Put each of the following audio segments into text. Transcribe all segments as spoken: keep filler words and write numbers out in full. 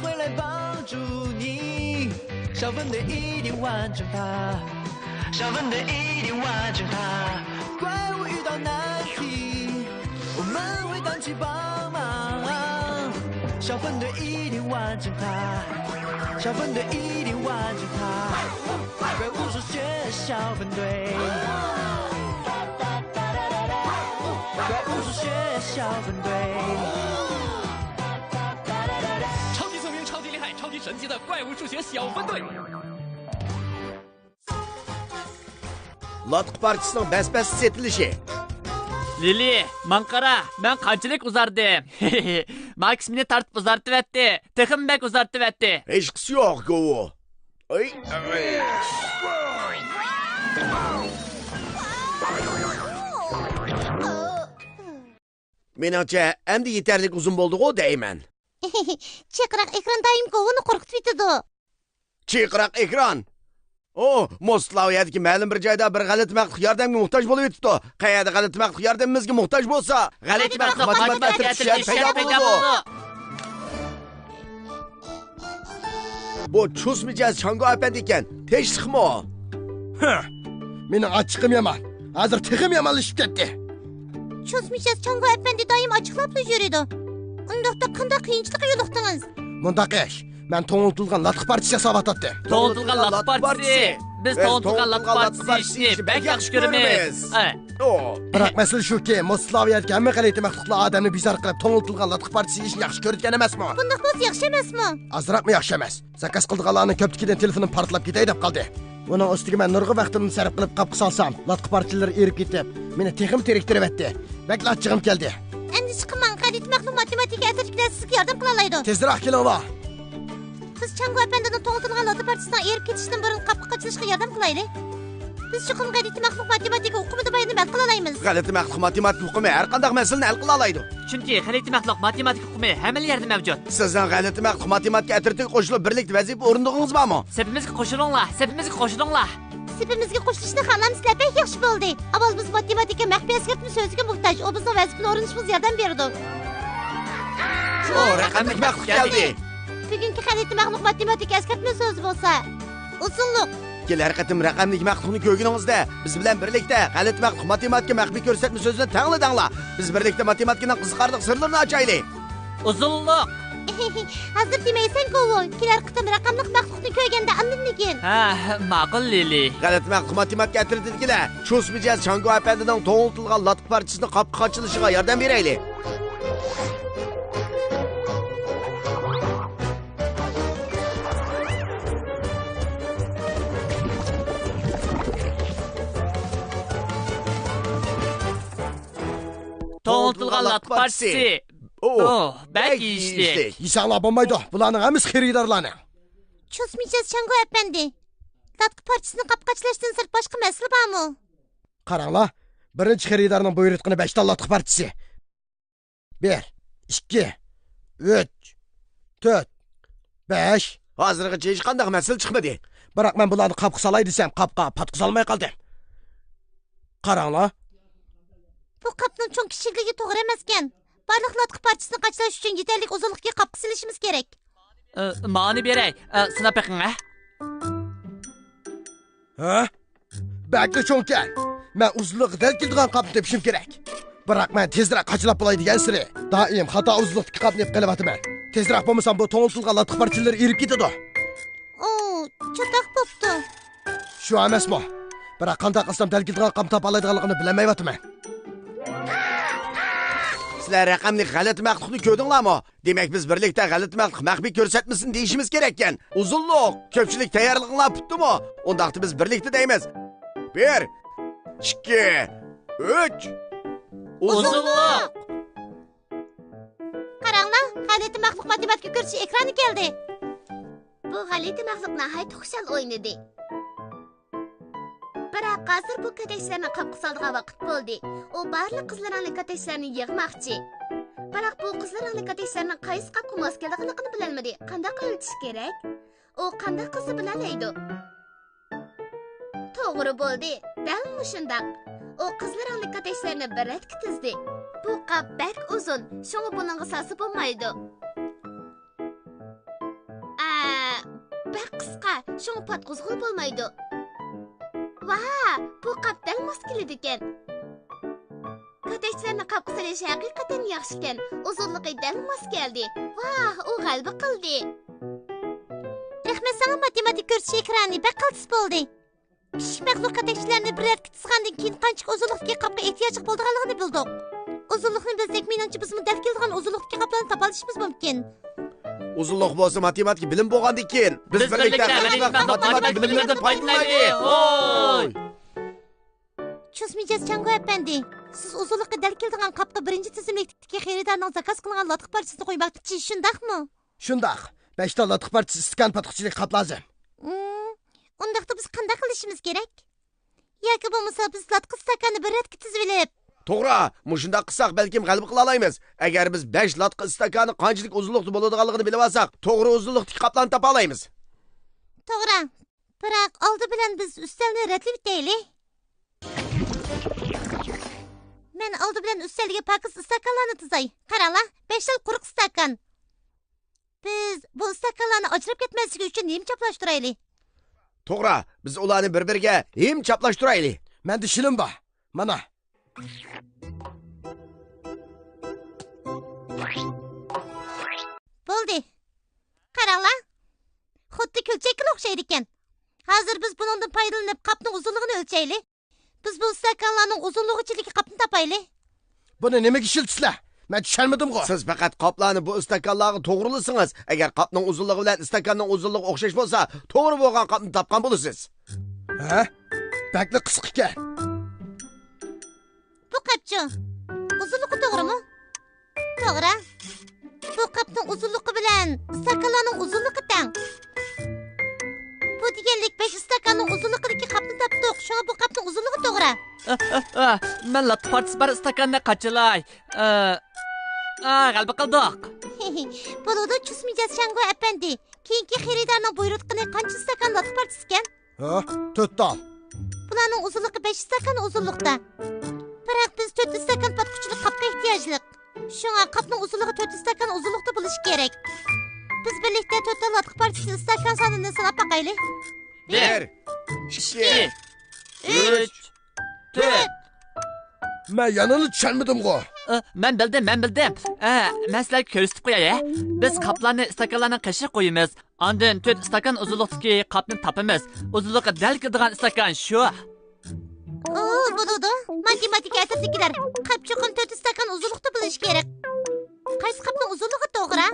会来帮助你。小分队一定完成它，小分队一定完成它。怪物遇到难题，我们会赶去帮忙。小分队一定完成它，小分队一定完成它。怪物是学校分队，怪物是学校分队。超级聪明，超级厉害，超级神奇的怪物数学小分队。 لاتا پارچىسىنىڭ بەس-بەستە سېتىلىشى. لىلى، ماڭا قارا، مەن قانچىلىك ئۇزاردىم. ماكس مېنى تارتىپ ئۇزارتىۋەتتى، تېخىمۇ بەك ئۇزارتىۋەتتى. ھېچقىسى يوق، گوۋۇ. ئاي، ئاي. مېنىڭچە، ئەمدى يېتەرلىك ئۇزۇن بولدىغۇ دەيمەن. چىرقىراق ئېكران دائىم گوۋۇنى قورقۇتۇۋېتىدۇ. چىرقىراق ئېكران. ئۇ، موسلاۋىيەدىكى مەلۇم بىر جايدا بىر غەلىتە مەخلۇق ياردەمگە موھتاج بولۇۋېتىپتۇ. قەيەردە غەلىتە مەخلۇق ياردىمىمىزگە موھتاج بولسا، غەلىتە مەخلۇق ماتېماتىكا ئەترىتى شۇ يەردە پەيدا بولىدۇ. بۇ چۇس مىجەز چاڭگو ئەپەندى ئىكەن. تىنچلىقمۇ؟ ھە، مېنىڭ ئاچچىقىم يامان. ھازىر تېخىمۇ يامانلىشىپ كەتتى. چۇس مىجەز چاڭگو ئەپەندى دائىم ئاچچىقلاپلا يۈرىدۇ. ئۇنداقتا قانداق قىيىنچىلىققا يولۇقتىڭىز؟ مۇنداق ئىش، مەن توڭلىتىلغان لاتقا پارچىسى ياساۋاتاتتىم. توڭلىتىلغان لاتقا پارچىسى. بىز توڭلىتىلغان لاتقا پارچىسى يېيىشنى بەك ياخشى كۆرىمىز. ئە. ئوھ. بىراق مەسىلە شۇكى، موسلاۋىيەدىكى ھەممە غەلىتە مەخلۇقلار ئادەمنى بىزار قىلىپ، توڭلىتىلغان لاتقا پارچىسى يېيىشنى ياخشى كۆرىدىكەن ئەمەسمۇ؟ بۇنداق بولسا ياخشى ئەمەسمۇ؟ ئازراقمۇ ياخشى ئەمەس. زاكاز قىلىدىغانلارنىڭ كۆپلۈكىدىن تېلېفونۇم پارتلاپ كېتەي دەپ قالدى. ئۇنىڭ ئۈستىگە مەن نۇرغۇن ۋاقتىمنى سەرپ قىلىپ قاپقا سالسام، لاتقا پارچىلىرى ئېرىپ كېتىپ، مېنى تېخىمۇ تېرىكتۈرۈۋەتتى. بەكلا ئاچچىقىم كەلدى. ئەندىشە قىلماڭ، غەلىتە مەخلۇق ماتېماتىكا ئەترىتىدىكىلەر سىزگە ياردەم قىلالايدۇ. تېزرەك كېلىڭلار. بىز چاڭگو ئەپەندىنىڭ توڭلىتىلغان لاتا پارچىسىنىڭ ئېرىپ كېتىشىدىن بۇرۇن قاپقا قاچىلىشىغا ياردەم قىلايلى. بىز چوقۇم غەلىتە مەخلۇق ماتېماتىكا ئۇقۇمىدا بار يەرنى ھەل قىلالايمىز. غەلىتە مەخلۇق ماتېماتىكا ئۇقۇمى ھەر قانداق مەسىلىنى ھەل قىلالايدۇ. چۈنكى غەلىتە مەخلۇق ماتېماتىكا ئۇقۇمى ھەممىلا يەردە مەۋجۇت. سىزنىڭ غەلىتە مەخلۇق ماتېماتىكا ئەترىتىگە قوشۇلۇپ بىرلىكتە ۋەزىپە ئورۇندىغىنىڭىز بارمۇ؟ سېپىمىزگە قوشۇلۇڭلار، سېپىمىزگە قوشۇلۇڭلار. سېپىمىزگە قوشۇلۇشنى خالامسىلەر، بەك ياخشى بولدى. ئاۋۋال بىز ماتېماتىكا مەخپىي ئەسكەرتمە سۆزىگە موھتاج، ئۇ بىزنىڭ ۋەزىپىنى ئورۇنلىشىشىمىزغا ياردەم بېرىدۇ. ئۇ رەقەملىك مەخلۇق كەلدى. بۈگۈنكى غەلىتە مەخلۇق ماتېماتىكا ئەسكەرتمە سۆزى بولسا، ئۇزۇنلۇق. كېلەر قېتىم رەقەملىك مەخلۇقنى كۆرگىنىڭىزدە، بىز بىلەن بىرلىكتە غەلىتە مەخلۇق ماتېماتىكا مەخپىي كۆرسەتمە سۆزىنى تەڭلىدىڭلار. بىز بىرلىكتە ماتېماتىكىنىڭ قىزىقارلىق سىرلىرىنى ئاچايلى. ئۇزۇنلۇق. ھازىر دېمەيسەن، گوۋۇ. كېلەر قېتىم رەقەملىك مەخلۇقنى كۆرگەندە ئاندىن دېگىن. ھە، ماقۇل، لىلى. غەلىتە مەخلۇق ماتېماتىكا ئەترىتىدىكىلەر، چۇس مىجەز چاڭگو ئەپەندىنىڭ توڭلىتىلغان لاتا پارچىسىنى قاپقا قاچىلىشىغا ياردەم بېرەيلى. توڭلىتىلغان لاتا پارچىسى. ئوھ، بەك يېيىشلىك. يېسەڭلار بولمايدۇ، بۇلارنىڭ ھەممىسى خېرىدارلارنىڭ. چۇس مىجەز چاڭگو ئەپەندى، لاتقا پارچىسىنى قاپقا قاچىلاشتىن سىرت باشقا مەسىلە بارمۇ؟ قاراڭلار، بىرىنچى خېرىدارنىڭ بۇيرۇتقىنى بەش دان لاتقا پارچىسى. بىر، ئىككى، ئۈچ، تۆت، بەش. ھازىرغىچە ھېچقانداق مەسىلە چىقمىدى. بىراق مەن بۇلارنى قاپقا سالاي دېسەم، قاپقا پاتقۇزالماي قالدىم. قاراڭلار. بۇ قاپنىڭ چوڭ كىچىكلىكى توغرا ئەمەسكەن. بارلىق لاتقا پارچىسىنى قاچىلاش ئۈچۈن يېتەرلىك ئۇزۇنلۇقتىكى قاپقا سېلىشىمىز كېرەك. ئە، مانى بېرەي. ئە، سىناپ بېقىڭ، ھە؟ ھە؟ بەكلا چوڭكەن. مەن ئۇزۇنلۇقى دەل كېلىدىغان قاپنى تېپىشىم كېرەك. بىراق مەن تېزرەك قاچىلاپ بولاي دېگەنسېرى، دائىم خاتا ئۇزۇنلۇقتىكى قاپنى ئېلىپ قېلىۋاتىمەن. تېزرەك بولمىسام، بۇ توڭلىتىلغان لاتقا پارچىلىرى ئېرىپ كېتىدۇ. ئۇ، چاتاق بوپتۇ. شۇ ئەمەسمۇ؟ بىراق قانداق قىلسام دەل كېلىدىغان قاپنى تاپالايدىغانلىقىنى بىلەلمەيۋاتىمەن. سىلەر رەقەملىك غەلىتە مەخلۇقنى كۆردۈڭلارمۇ؟ دېمەك، بىز بىرلىكتە غەلىتە مەخلۇق مەخپىي كۆرسەتمىسىنى دېيىشىمىز كېرەككەن. ئۇزۇنلۇق، كۆپچىلىك تەييارلىقىڭلار پۈتتىمۇ؟ ئۇنداقتا بىز بىرلىكتە دەيمىز. بىر، ئىككى، ئۈچ. ئۇزۇنلۇق. قاراڭلار، غەلىتە مەخلۇق ماتېماتىكا كۆرسىتىش ئېكرانى كەلدى. بۇ غەلىتە مەخلۇق ناھايىتى خۇشال ئوينىدى. بىراق ھازىر بۇ كاتەكچىلەرنى قاپقا سالىدىغان ۋاقىت بولدى. ئۇ بارلىق قىزىل رەڭلىك كاتەكچىلەرنى يىغماقچى. بىراق بۇ قىزىل رەڭلىك كاتەكچىلەرنىڭ قايسى قاپقا ماس كېلىدىغانلىقىنى بىلەلمىدى. قانداق ئۆلچىشى كېرەك؟ ئۇ قانداق قىلسا بىلەلەيدۇ؟ توغرا بولدى، دەل مۇشۇنداق. ئۇ قىزىل رەڭلىك كاتەكچىلەرنى بىر رەتكە تىزدى. بۇ قاپ بەك ئۇزۇن، شۇڭا بۇنىڭغا سالسا بولمايدۇ. بەك قىسقا، شۇڭا پاتقۇزغىلى بولمايدۇ. ۋاھ، بۇ قاپ دەل ماس كېلىدىكەن. كاتەكچىلەرنى قاپقا سېلىش ھەقىقەتەن ياخشىكەن. ئۇزۇنلۇقى دەل ماس كەلدى. ۋاھ، ئۇ غەلىبە قىلدى. رەھمەت ساڭا، ماتېماتىكا كۆرسىتىش ئېكرانى، بەك قالتىس بولدى. پىششىق مەخلۇق كاتەكچىلەرنى بىر رەتكە تىزغاندىن كېيىن قانچىلىك ئۇزۇنلۇقتىكى قاپقا ئېھتىياجلىق بولىدىغانلىقىنى بىلدۇق. ئۇزۇنلۇقنى بىلسەك، مېنىڭچە بىزمۇ دەل كېلىدىغان ئۇزۇنلۇقتىكى قاپلارنى تاپالىشىمىز مۇمكىن. ئۇزۇنلۇق بولسا ماتېماتىكا بىلىم بولغاندىن كېيىن، بىز بىرلىكتە غەلىبە قىلىپ ماتېماتىكا بىلىملىرىدىن پايدىلىنايلى. ھوي! چۇس مىجەز چاڭگو ئەپەندى، سىز ئۇزۇنلۇقى دەل كېلىدىغان قاپقا بىرىنچى تىزىملىكتىكى خېرىدارنىڭ زاكاز قىلغان لاتقا پارچىسىنى قويماقچى، شۇنداقمۇ؟ شۇنداق. بەشتال لاتقا پارچىسى، ئىستاكان پاتقۇچىلىك قاپ لازىم. ئۇم، ئۇنداقتا بىز قانداق قىلىشىمىز كېرەك؟ ياكى بولمىسا بىز لاتقا ئىستاكاننى بىر رەتكە تىزىۋېلىپ. توغرا، مۇشۇنداق قىلساق بەلكىم غەلىبە قىلالايمىز. ئەگەر بىز بەش لاتقا ئىستاكانى قانچىلىك ئۇزۇنلۇقتا بولىدىغانلىقىنى بىلىۋالساق، توغرا ئۇزۇنلۇقتىكى قاپلارنى تاپالايمىز. توغرا. بىراق ئالدى بىلەن بىز ئۈستەلنى رەتلىۋېتەيلى. مەن ئالدى بىلەن ئۈستەلگە پاكىز ئىستاكانلارنى تىزاي. قاراڭلار، بەشتال قۇرۇق ئىستاكان. بىز بۇ ئىستاكانلارنى ئاجراپ كەتمەسلىكى ئۈچۈن ھىم چاپلاشتۇرايلى. توغرا، بىز ئۇلارنى بىر-بىرىگە ھىم چاپلاشتۇرايلى. مەندە شىلىم بار. مانا. بولدى. قاراڭلار. خۇددى كۈلچەككىلا ئوخشايدىكەن. ھازىر بىز بۇنىڭدىن پايدىلىنىپ قاپنىڭ ئۇزۇنلۇقىنى ئۆلچەيلى. بىز بۇ ئىستاكانلارنىڭ ئۇزۇنلۇقىچىلىكى قاپنى تاپايلى. بۇنى نېمىگە ئىشلىتىسىلەر؟ مەن چۈشەنمىدىمغۇ. سىز پەقەت قاپلارنى بۇ ئىستاكانلارغا توغرىلىسىڭىز، ئەگەر قاپنىڭ ئۇزۇنلۇقى بىلەن ئىستاكاننىڭ ئۇزۇنلۇقى ئوخشاش بولسا، توغرا بولغان قاپنى تاپقان بولىسىز. ھە؟ بەكلا قىسقىكەن. بۇ قاپچۇ؟ ئۇزۇنلۇقى توغرىمۇ؟ توغرا. بۇ قاپنىڭ ئۇزۇنلۇقى بىلەن ئىستاكانلارنىڭ ئۇزۇنلۇقى تەڭ. بۇ دېگەنلىك بەش ئىستاكاننىڭ ئۇزۇنلۇقىدىكى قاپنى تاپتۇق. شۇڭا بۇ قاپنىڭ ئۇزۇنلۇقى توغرا. ئا، ئا، ئا، مەن لاتقا پارچىسى بار ئىستاكاننى قاچىلاي. ئا، ئا، غەلىبە قىلدۇق. بولىدۇ، چۇس مىجەز شاڭگو ئەپەندى. كېيىنكى خېرىدارنىڭ بۇيرۇتقىنى قانچە ئىستاكان لاتقا پارچىسىكەن؟ ھە؟ تۆت تال. بۇلارنىڭ ئۇزۇنلۇقى بەش ئىستاكان ئۇزۇنلۇقتا. بىراق بىز تۆت ئىستاكان پاتقۇچىلىق قاپقا ئېھتىياجلىق. شۇڭا قاپنىڭ ئۇزۇنلۇقى تۆت ئىستاكان ئۇزۇنلۇقتا بولۇشى كېرەك. بىز بىرلىكتە تۆت تال لاتقا پارچىسى ئىستاكان سانىنى ساناپ باقايلى. بىر، ئىككى، ئۈچ، تۆت. مەن يەنىلا چۈشەنمىدىمغۇ. ئە، مەن بىلدىم، مەن بىلدىم. ئە، مەن سىلەرگە كۆرسىتىپ قوياي، ھە. بىز قاپلارنى ئىستاكانلارنىڭ قېشىغا قويىمىز. ئاندىن تۆت ئىستاكان ئۇزۇنلۇقتىكى قاپنى تاپىمىز. ئۇزۇنلۇقى دەل كېلىدىغان ئىستاكان شۇ. ئۇ، بولىدۇ. ماتېماتىكا ئەترىتىدىكىلەر، قاپ چوقۇم تۆت ئىستاكان ئۇزۇنلۇقتا بولۇشى كېرەك. قايسى قاپنىڭ ئۇزۇنلۇقى توغرا؟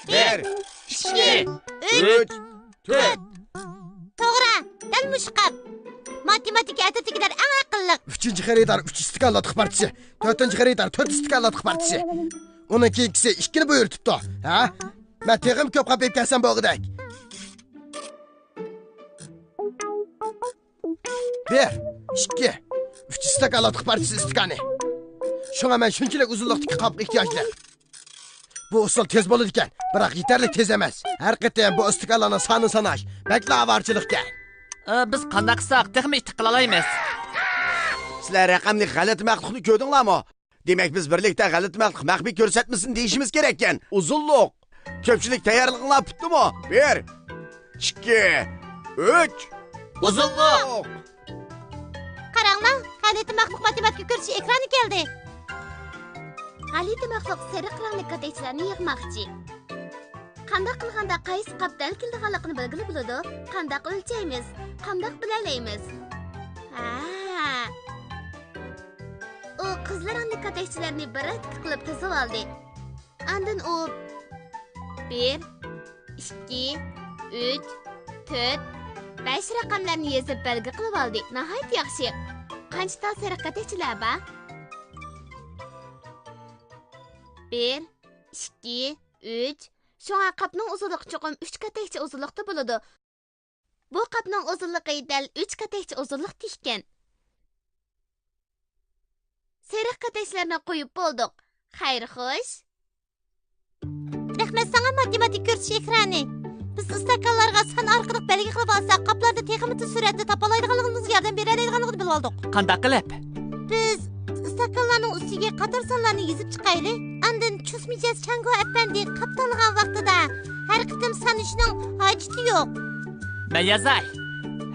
بىر، ئىككى، ئۈچ، تۆت. توغرا، دەل مۇشۇ قاپ. ماتېماتىكا ئەترىتىدىكىلەر ئەڭ ئەقىللىق. ئۈچىنچى خېرىدار ئۈچ ئىستاكان لاتقا پارچىسى. تۆتىنچى خېرىدار تۆت ئىستاكان لاتقا پارچىسى. ئۇنىڭ كېيىنكىسى ئىككىنى بۇيرۇتۇپتۇ. ھە؟ مەن تېخىمۇ كۆپ قاپ ئېلىپ كەلسەم بولغۇدەك. بىر، ئىككى، ئۈچ ئىستاكان لاتقا پارچىسى ئىستاكانى. شۇڭا مەن شۇنچىلىك ئۇزۇنلۇقتىكى قاپقا ئېھتىياجلىق. بۇ ئۇسۇل تېز بولىدىكەن، بىراق يېتەرلىك تېز ئەمەس. ھەر قېتىم بۇ ئىستاكانلارنىڭ سانىنى ساناش بەكلا ئاۋارىچىلىككەن. ئە، بىز قانداق قىلساق تېخىمۇ ئىتتىق قىلالايمىز؟ سىلەر رەقەملىك غەلىتە مەخلۇقنى كۆردۈڭلارمۇ؟ دېمەك، بىز بىرلىكتە غەلىتە مەخلۇق مەخپىي كۆرسەتمىسىنى دېيىشىمىز كېرەككەن. ئۇزۇنلۇق. كۆپچىلىك تەييارلىقىڭلار پۈتتىمۇ؟ بىر، ئىككى، ئۈچ. ئۇزۇنلۇق. قاراڭلار، غەلىتە مەخلۇق ماتېماتىكا كۆرسىتىش ئېكرانى كەلدى. غەلىتە مەخلۇق سېرىق رەڭلىك كاتەكچىلەرنى يىغماقچى. قانداق قىلغاندا قايسى قاپ دەل كېلىدىغانلىقىنى بىلگىلى بولىدۇ؟ قانداق ئۆلچەيمىز؟ قانداق بىلەلەيمىز؟ ھە. ئۇ قىزىل رەڭلىك كاتەكچىلەرنى بىر رەتكە قىلىپ تىزىۋالدى. ئاندىن ئۇ بىر، ئىككى، ئۈچ، تۆت، بەش رەقەملەرنى يېزىپ بەلگە قىلىۋالدى. ناھايىتى ياخشى. قانچە تال سېرىق كاتەكچىلەر بار؟ بىر، ئىككى، ئۈچ. شۇڭا قاپنىڭ ئۇزۇنلۇقى چوقۇم ئۈچ كاتەكچە ئۇزۇنلۇقتا بولىدۇ. بۇ قاپنىڭ ئۇزۇنلۇقى دەل ئۈچ كاتەكچە ئۇزۇنلۇقتا ئىكەن. سېرىق كاتەكچىلەرنى قويۇپ بولدۇق. خەير خوش. رەھمەت ساڭا، ماتېماتىكا كۆرسىتىش ئېكرانى. بىز ئىستاكانلارغا سان ئارقىلىق بەلگە قىلىپ ئالساق، قاپلارنى تېخىمۇ تېز سۈرئەتتە تاپالايدىغانلىقىمىزغا ياردەم بېرەلەيدىغانلىقىنى بىلىۋالدۇق. قانداق قىلىپ؟ بىز ئىستاكانلارنىڭ ئۈستىگە قاتار سانلارنى يېزىپ چىقايلى. ئاندىن چۇس مىجەز چاڭگو ئەپەندى قاپ تاللىغان ۋاقتىدا بىر قېتىم سانىشنىڭ ھاجىتى يوق. مەن يازاي.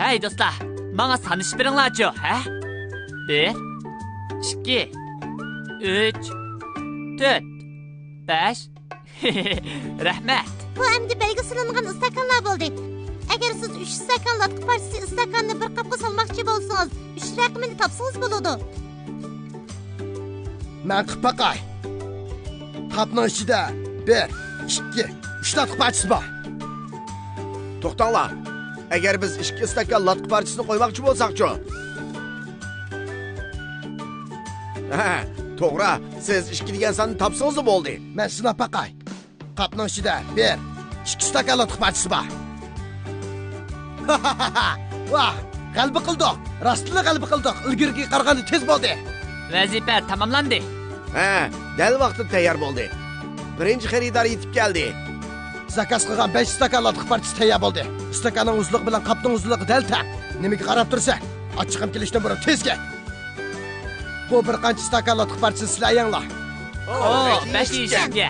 ھەي، دوستلار، ماڭا سانىشىپ بېرىڭلارچۇ، ھە؟ بىر، ئىككى، ئۈچ، تۆت، بەش. رەھمەت. بۇ ئەمدى بەلگە سېلىنغان ئىستاكانلار بولدى. ئەگەر سىز ئۈچ ئىستاكان لاتقا پارچىسى ئىستاكاننى بىر قاپقا سالماقچى بولسىڭىز، ئۈچ رەقىمىنى تاپسىڭىز بولىدۇ. مەن قىپ باقاي. قاپنىڭ ئىچىدە بىر، ئىككى، ئۈچ لاتقا پارچىسى بار. توختاڭلار. ئەگەر بىز ئىككى ئىستاكان لاتقا پارچىسىنى قويماقچى بولساقچۇ؟ ھە، توغرا. سىز ئىككى دېگەن ساننى تاپسىڭىزلا بولدى. مەن سىناپ باقاي. قاپنىڭ ئىچىدە بىر، ئىككى ئىستاكان لاتقا پارچىسى بار. ۋاھ، غەلىبە قىلدۇق. راستلا غەلىبە قىلدۇق. ئىلگىرىكىگە قارىغاندا تېز بولدى. ۋەزىپە تاماملاندى. ھە، دەل ۋاقتىدا تەييار بولدى. بىرىنچى خېرىدار يېتىپ كەلدى. زاكاز قىلغان بەش ئىستاكان لاتقا پارچىسى تەييار بولدى. ئىستاكاننىڭ ئۇزۇنلۇقى بىلەن قاپنىڭ ئۇزۇنلۇقى دەل تەڭ. نېمىگە قاراپ تۇرىسەن؟ ئاچچىقىم كېلىشتىن بۇرۇن تېز كەت. بۇ بىر قانچە ئىستاكان لاتقا پارچىسىنى سىلەر يەڭلار. ئو، بەك ئىشىككە.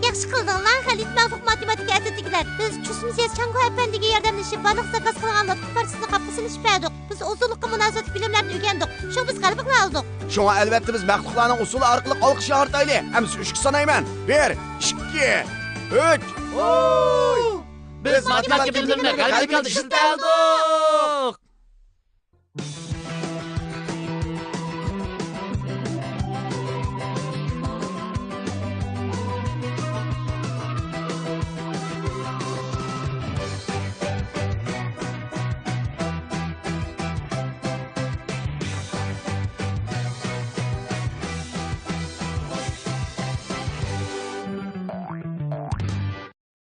ياخشى قىلدىڭلار، غەلىتە مەغلۇپ ماتېماتىكا ئەترىتىدىكىلەر. بىز چۈسمىسىيەس چاڭگو ئەپەندىگە ياردەملىشىپ، بارلىق زاكاز قىلغان لاتقا پارچىسىنى قاپقا سېلىشىپ بەردۇق. بىز ئۇزۇنلۇققا مۇناسىۋەتلىك بىلىملەرنى ئۆگەندۇق. شۇڭا بىز غەلىبە قىلالىدۇق. شۇڭا ئەلۋەتتە بىز مەخلۇقلارنىڭ ئۇسۇلى ئارقىلىق ئالقىش ياڭرىتايلى. ئەمىسە ئۈچكە سانايمەن. بىر، ئىككى، ئۈچ. ۋوي! بىز ماتېماتىكا بىلىملىرىنى غەلىبىلىك ھالدا ئىشلىتەلىدۇق.